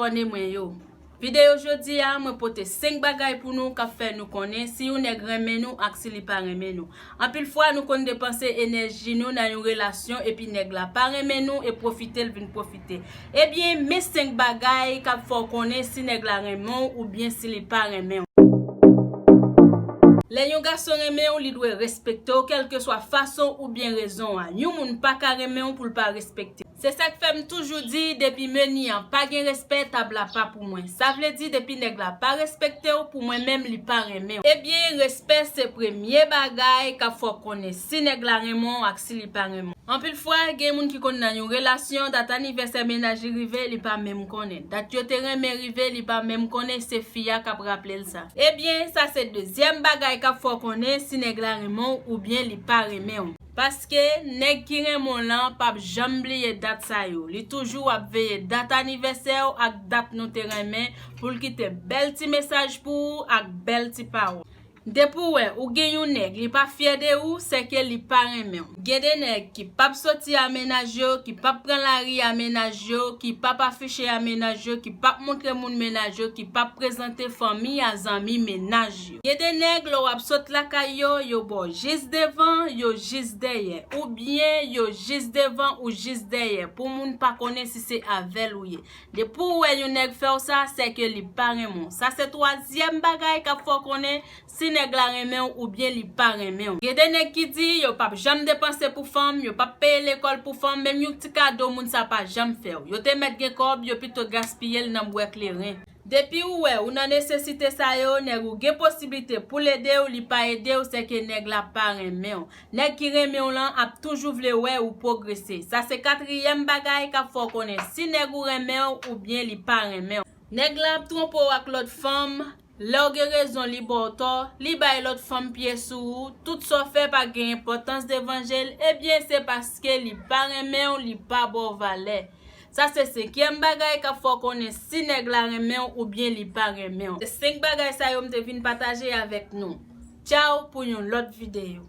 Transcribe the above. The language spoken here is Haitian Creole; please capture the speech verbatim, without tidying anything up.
Abòne mwen yo. Videyo jodi a, mwen pote senk bagay pou nou k ap fè nou konnen si yon nèg renmen nou ak si li pa renmen nou. Anpil fwa, nou konn depanse enèji nou nan yon relasyon, epi nèg la pa renmen nou e pwofite l vin pwofite. Ebyen, men senk bagay k ap fè w konnen si nèg la renmen w oubyen si li pa renmen w. Lè yon gason renmen w, li dwe respekte w, kèlkeswa fason oubyen rezon an. Yon moun pa ka renmen w pou l pa respekte w. Se sa k fè m toujou di, depi meni an pa gen respè, tab la pa pou mwen. Sa vle di, depi nèg la pa respekte w, pou mwen menm, li pa renmen w. Ebyen, respè se premye bagay k ap fè w konnen si nèg la renmen w ak si li pa renmen w. Anpil fwa, gen moun ki konn nan yon relasyon, dat anivèsè mennaj li rive, li pa menm konnen. Dat yo te renmen rive, li pa menm konnen, se fi a k ap raple l sa. Ebyen, sa se dezyèm bagay k ap fè w konnen si nèg la renmen w oubyen li pa renmen w. Paske nèg ki renmen w lan p ap janm bliye dat sa yo. Li toujou ap veye dat anivèsè w ak dat nou te renmen pou l kite bèl ti mesaj pou ou ak bèl ti pawòl. Depi w wè ou gen yon nèg, li pa fyè de ou, se ke li pa renmen w. Gen de nèg ki p ap soti a mennaj yo, ki p ap pran lari a mennaj yo, ki p ap afiche a mennaj yo, ki p ap montre moun mennaj yo, ki p ap prezante fanmi a zanmi mennaj yo. Gen de nèg, lè w ap sot lakay yo, yo ba w jis devan, yo jis dèyè. Oubyen yo jis devan ou jis dèyè, pou moun pa konnen si se avè l ou ye. Depi w wè yon nèg fè w sa, se ke li pa renmen w. Sa se twazyèm bagay k ap fè w konnen si nèg la renmen w oubyen li pa renmen w. Gen de nèg ki di yo p ap janm depanse pou fanm, yo p ap peye lekòl pou fanm, menm yon ti kado moun sa pa janm fè w. Yo te mèt gen kòb, yo pito gaspiye l nan bwè kleren. Depi ou wè ou nan nesesite sa yo, nèg ou gen posiblite pou l ede w, li pa ede w, se ke nèg la pa renmen w. Nèg ki renmen w lan ap toujou vle wè ou pwogrese. Sa se katriyèm bagay k ap fè w konnen si nèg ou renmen w oubyen li pa renmen w. Nèg la ap twonpe w ak lòt fanm, lè w gen rezon li ba w tò, li bay lòt fanm pye sou ou, tout sa w fè pa gen enpòtans devan je l, ebyen se paske li pa renmen w, li pa ba w valè. Sa se senkyèm bagay k ap fè w konnen si nèg la renmen w oubyen li pa renmen w. Se senk bagay sa yo m te vin pataje avèk nou. Tchaw pou yon lòt videyo.